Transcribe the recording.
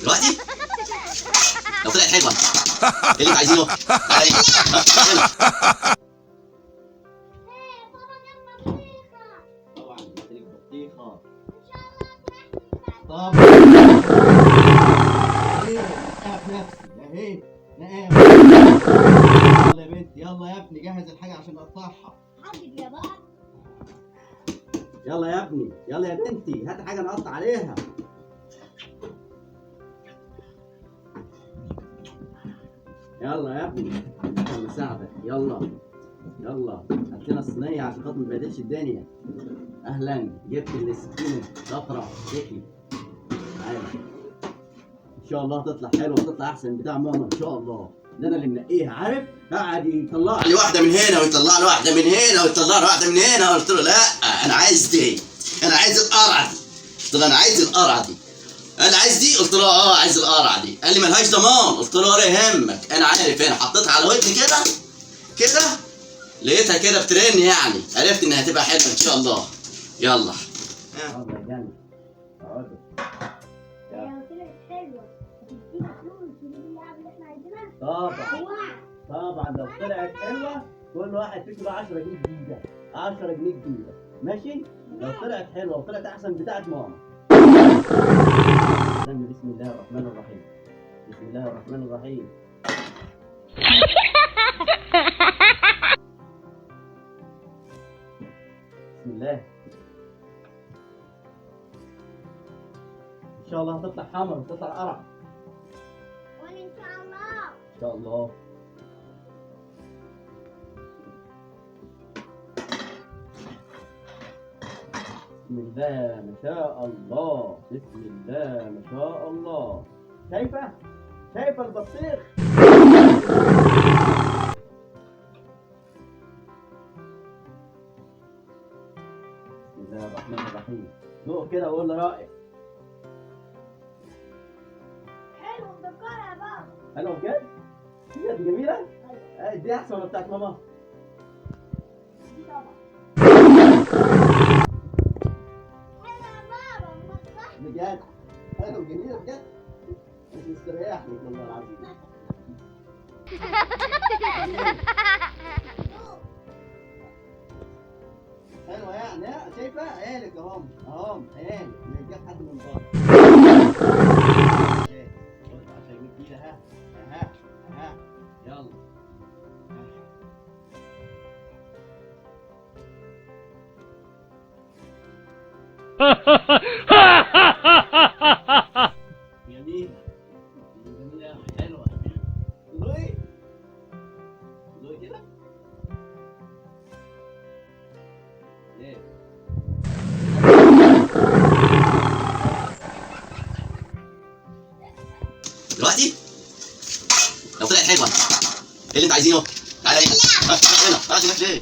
دلوقتي لو طلعت حلوة ايه اللي انت عايزينه؟ تعالى هنا. ايه بابا جاب بطيخة. طبعا جبت لك بطيخه. ان شاء الله تروح. طبعا ايه نقاها بنفسي اهي نقاها. يلا يا بنتي، يلا يا ابني جهز الحاجة عشان اقطعها. حاضر يا بابا. يلا يا ابني، يلا يا بنتي هات حاجة نقطع عليها. يلا يا ابني عشان نساعدك. يلا يلا هات لنا الصينية عشان خاطر ما تبهدلش الدنيا. اهلا، جبت السكينة شاطرة ذكي. تعالى ان شاء الله تطلع حلوة وتطلع احسن بتاع ماما ان شاء الله. ده انا اللي منقيها، عارف؟ قعد يطلع لي واحدة من هنا ويطلع لي واحدة من هنا ويطلع لي واحدة من هنا. قلت له لا انا عايز دي، انا عايز القرعة دي. قلت له انا عايز القرعة دي، انا عايز دي. قلت له اه عايز القرعة دي. قال لي ملهاش ضمان. قلت له ولا يهمك انا عارف. انا حطيتها على ودني كده كده لقيتها كده بترن، يعني عرفت انها هتبقى حلوة ان شاء الله. يلا يلا يا جنة اقعدي. لو طلعت حلوة هتدينا فلوس ونجيب اللعب اللي احنا عايزينها. طبعا وعد. طبعا لو طلعت حلوة كل واحد فيكم بقى 10 جنيه جديدة، 10 جنيه جديدة، ماشي؟ لو طلعت حلوة وطلعت احسن بتاعت ماما. استنى، بسم الله الرحمن الرحيم، بسم الله الرحمن الرحيم. بسم الله. ان شاء الله هتطلع حمر وتطلع قرع. وانا ان شاء الله. ان شاء الله. بسم الله ما شاء الله، بسم الله ما شاء الله. شايفة؟ شايفة البطيخ؟ بسم الله الرحمن الرحيم. دوق كده وقول لي رأيك. حلو مسكرة يا بابا. حلوة بجد؟ بجد جميلة؟ دي أحسن ولا بتاعت ماما؟ دي طبعا. حلو يا بابا مسكرة. بجد حلو جميلة بجد، مش مستريح لك والله العظيم. حلوة يعني، ها؟ شايفة؟ عيالك اهم اهم عيالك، ما يجيب حد من بره. خد 10 جنيه جديدة. ها ها ها يلا. جميلة جميلة حلوة. دوقي دوقي كده. ايه دلوقتي لو طلعت حلوة ايه اللي انت عايزينه؟ تعالى هنا. هنا هنا. ليه؟